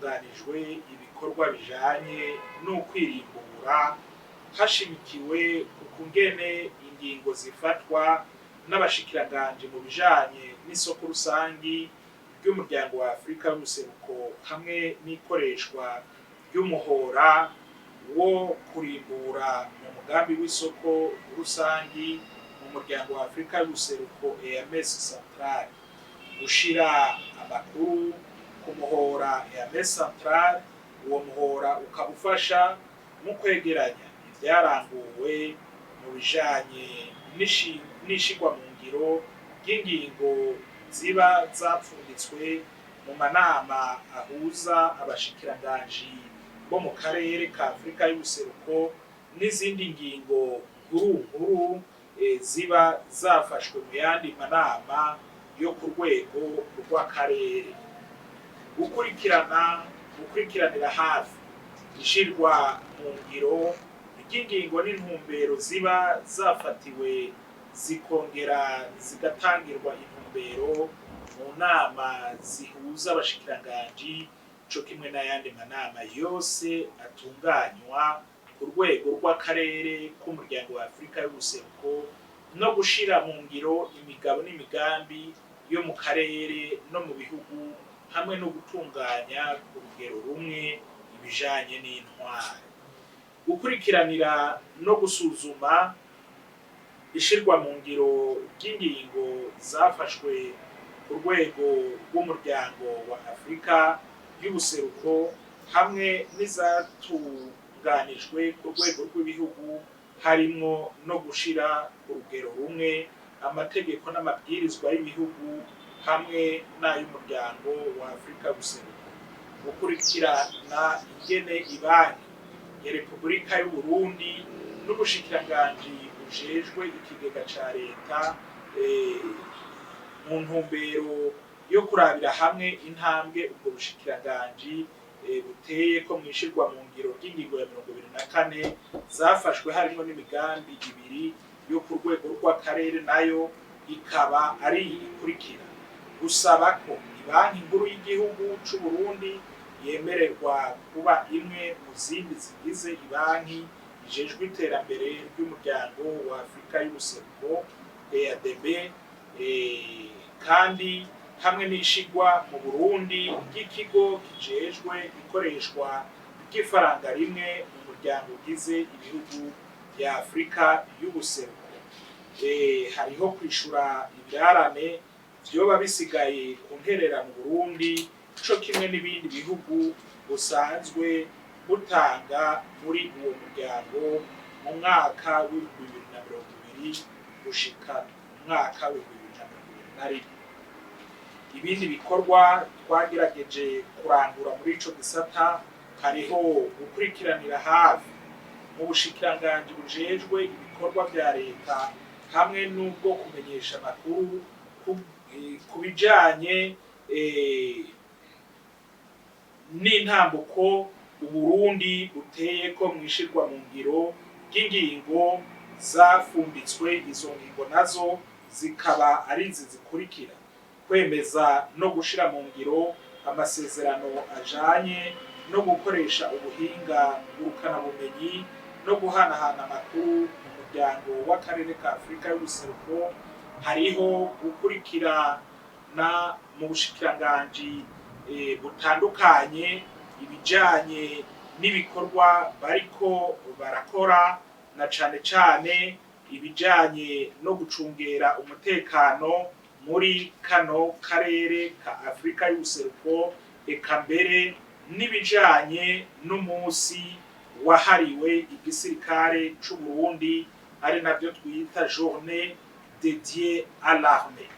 Haratunganijwe ibikorwa bijanye n'ukwirimbura hashimikiwe ku kungene ingingo zifatwa n'abashikiranganji mu bijanye n'isoko rusangi ry'umuryango wa Afurika y'ubuseruko hamwe n'ikoreshwa ry'umuhora wo kurimbura mu mugambi w'isoko rusangi mu muryango wa Afurika y'ubuseruko, EMS Central. Gushira amakuru ku muhora EMS Central, uwo muhora ukaba ufasha mu kwegeranya ivyaranguwe mu bijanye n'ishigwa mu ngiro ry'ingingo ziba zapfunditswe mu manama ahuza abashikiranganji bo mu karere ka Afurika y'ubuseruko n'izindi ngingo nkuru nkuru ziba zafashwe mu yandi manama yo ku rwego rw'akarere. Gukurikiranira hafi ishirwa mu ngiro ry'ingingo n'intumbero ziba zafatiwe, zikongera zigatangirwa intumbero mu nama zihuza abashikiranganji, co kimwe n'ayandi manama yose atunganywa ku rwego rw'akarere k'umuryango wa Afurika y'ubuseruko, no gushira mu ngiro imigabo n'imigambi yo mu karere no mu bihugu, hamwe no gutunganya ku rugero rumwe ibijanye n'intwaro. Gukurikiranira no gusuzuma ishirwa mu ngiro ry'ingingo zafashwe ku rwego rw'umuryango wa Afurika y'ubuseruko hamwe n'izatunganijwe ku rwego rw'ibihugu, harimwo no gushira ku rugero rumwe amategeko n'amabwirizwa y'ibihugu hamwe n'ay'umuryango wa Afurika y'ubuseruko. Gukurikirana ingene ibanki ya Repubulika y'Uburundi n'ubushikiranganji bujejwe ikigega ca leta, mu ntumbero yo kurabira hamwe intambwe ubwo bushikiranganji buteye ko mwishirwa mu ngiro ry'ingingo ya 24 zafashwe, harimo n'imigambi ibiri yo ku rwego rw'akarere, nayo ikaba ari iyi ikurikira: gusaba ko Ibanki Nkuru y'igihugu c'u Burundi yemererwa kuba imwe mu zindi zigize ibanki ijejwe iterambere ry'umuryango wa Afurika y'ubuseruko, EADB, kandi hamwe n'ishigwa mu Burundi ry'ikigo kijejwe ikoreshwa ry'ifaranga rimwe mu muryango ugize ibihugu bya Afurika y'ubuseruko. Hariho kwishura ibirarane vyoba bisigaye ku ntererano Burundi co kimwe n'ibindi bihugu busanzwe butanga muri uwo muryango mu mwaka w'2020 gushika mu mwaka w'2021. Ibindi bikorwa twagerageje kurangura muri ico gisata, hariho gukurikiranira hafi mu bushikiranganji bujejwe ibikorwa vya leta hamwe n'ubwo kumenyesha amakuru ku bijanye n'intambuko Uburundi buteye ko mwishirwa mu ngiro ry'ingingo zafumbitswe. Izo ngingo nazo zikaba ari izi zikurikira: kwemeza no gushira mu ngiro amasezerano ajanye no gukoresha ubuhinga ngurukanabumenyi no guhanahana amakuru mu muryango w'akarere ka Afurika y'ubuseruko. Hariho gukurikirana mu bushikiranganji butandukanye ibijanye n'ibikorwa bariko barakora, na cane cane ibijanye no gucungera umutekano muri kano karere ka Afurika y'ubuseruko, eka mbere n'ibijanye n'umunsi wahariwe igisirikare c'u Burundi, ari navyo twita journée dédiée à l'armée.